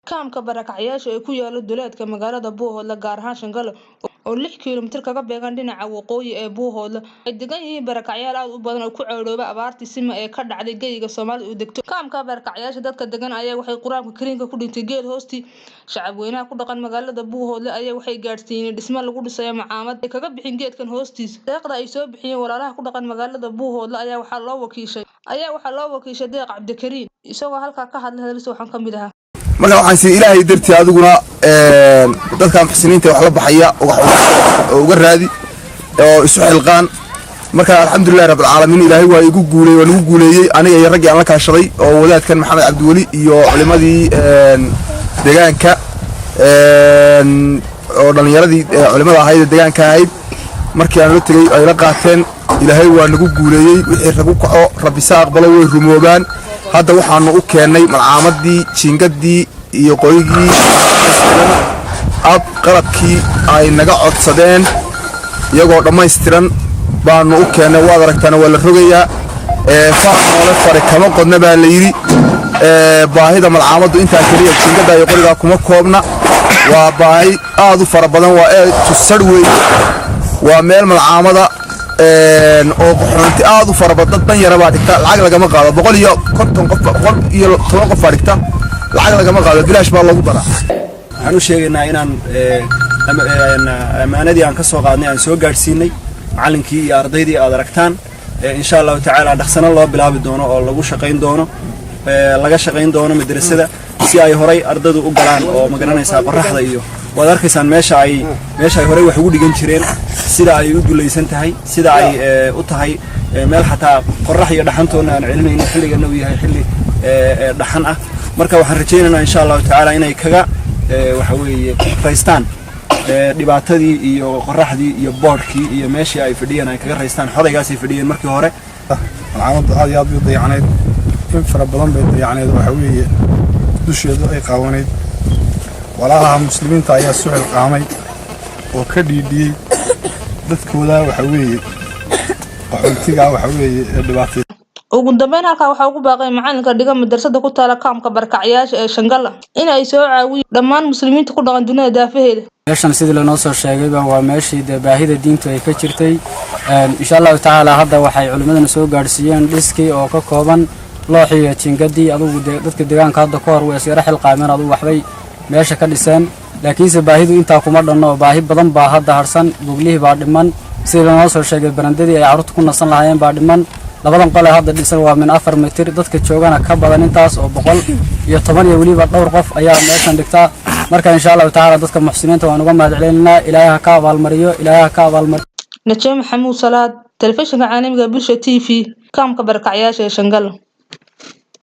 Kaamka barakacyaasha ee ku yaala duleedka magaalada Buuhoodle, gaar ahaan Shangalo oo 6 kiilomitir kaga beegan dhinaca waqooyi ee Buuhoodle, ay degan yihiin barakacyaal aad u badan oo ku ceyrooba abaartii sima ee ka dhacday geyiga Soomaalida uu degto. Kaamka barakacyaasha dadka degan ayaa waxay Qur-aanka Kariimka ku dhintay geed hoostii. Shacab weynaha ku dhaqan magaalada Buuhoodle ayaa waxay gaadhsiiyeen dhismo lagu dhisayo macaamad ay kaga bixin geedkan hoostiisa. Deeqda ay soo bixiyeen walaalaha ku dhaqan magaalada Buuhoodle ayaa waxaa loo wakiishay Deeq Cabdikariin. Isagoo halkaa ka hadlay, hadalkiisa waxaan ka mid ahaa: Marka waxaan sii Ilaahay dartii adiguna dadka muxsiniinta wax la baxaya uga raadi oo isu xilqaan. Marka alxamdulillahi rabbil caalamiin, Ilaahay waa igu guuleeyey, waa nagu guuleeyey, aniga iyo raggii aan la kaashaday oo wadaadkan Maxamed Cabdiweli iyo culimadii deegaanka oo dhallinyaradii culimada ahayd ee deegaanka ahayd. Markii aan la tegey ay la qaateen, Ilaahay waa nagu guuleeyey. Wixii ragu kaco Rabbisa aqbalo, way rumoobaan. Hadda waxaanu u keennay malcaamadii, jiingadii iyo qorigii, ab qalabkii ay naga codsadeen iyagoo dhammaystiran baanu u keennay. Waad aragtaana, waa la rogayaa. Faar noole fare kama qodna baa la yidhi. Baahida malcaamaddu intaa keliya jiingadda iyo qorigaa kuma koobna, waa baahi aad u fara badan. Waa ee tusar weeye, waa meel malcaamada oo qaxoonti aad u fara badan, dad dan yara baa dhigta. Lacag lagama qaado. 150 qof, 110 qof baa dhigta, lacag lagama qaado, bilaash baa lagu baraa. Waxaan u sheegaynaa inaan ammaanadii aan ka soo qaadnay aan soo gaadhsiinay macallinkii iyo ardaydii aad aragtaan. Insha Allahu tacaala dhaqsano loo bilaabi doono oo lagu shaqayn doono, laga shaqayn doono madrasada si ay horay ardadu u galaan. Oo ma garanaysaa, qoraxda iyo waad arkaysaan meesha ay horey wax ugu dhigan jireen, sida ay u dulaysan tahay, sida ay u tahay meel xataa qorax iyo dhaxantoona aan celinayno, xilligana uu yahay xilli dhaxan ah. Marka waxaan rajaynaynaa insha Allahu tacaala inay kaga waxa weeye raystaan dhibaatadii iyo qoraxdii iyo boodhkii iyo meeshii ay fadhiyeen, ay kaga raystaan xodaygaasay fadhiyeen markii hore. Malcaamaddu aad iyo aad bay u dayacnayd, in fara badan bay dayacnayd. Waxa weeye dusheedu ay qaawanayd. Walaalaha muslimiinta ayaa su xilqaamay oo ka dhiidhiyey dadkooda, waxa weeye qaxoontiga, waxa weeye ee dhibaatay. Ugu dambeyn, halkaa waxaa ugu baaqay macalinka dhiga madrasada ku taala kaamka barakacyaasha ee Shangalla in ay soo caawiyeen dhammaan muslimiinta ku dhaqan dunida daafaheeda. Meeshan sidii lanoo soo sheegayba waa meeshii dee baahida diintu ay ka jirtay. Insha Allahu tacaala hadda waxay culimmadana soo gaadhsiiyeen dhiskii oo ka kooban looxii iyo jiingadii. Adugu dee dadka deegaanka hadda ka hor way isyaro xilqaameen, adugu waxbay meesha ka dhiseen, laakiinse baahidu intaa kuma dhanno. Baahi badan baa hadda harsan. Buglihii baa dhiman, sidii lanoo soo sheegay. Barandadii ay carruurta ku nasan lahaayeen baa dhiman. Labadan qole hadda dhisan waa min 4 mitir, dadka joogana ka badan intaas oo 110 iyo weliba dhowr qof ayaa meeshan dhigtaa. Marka insha Allahu tacaala dadka muxsiniinta waan uga mahad celinaynaa. Ilaahay ha ka abaalmariyo, Ilaahay ha ka abaalmariyo. Najaa Maxamuud Salaad, Telefishinka Caalamiga Bulsha TV, kaamka barakacyaasha ee Shangalla.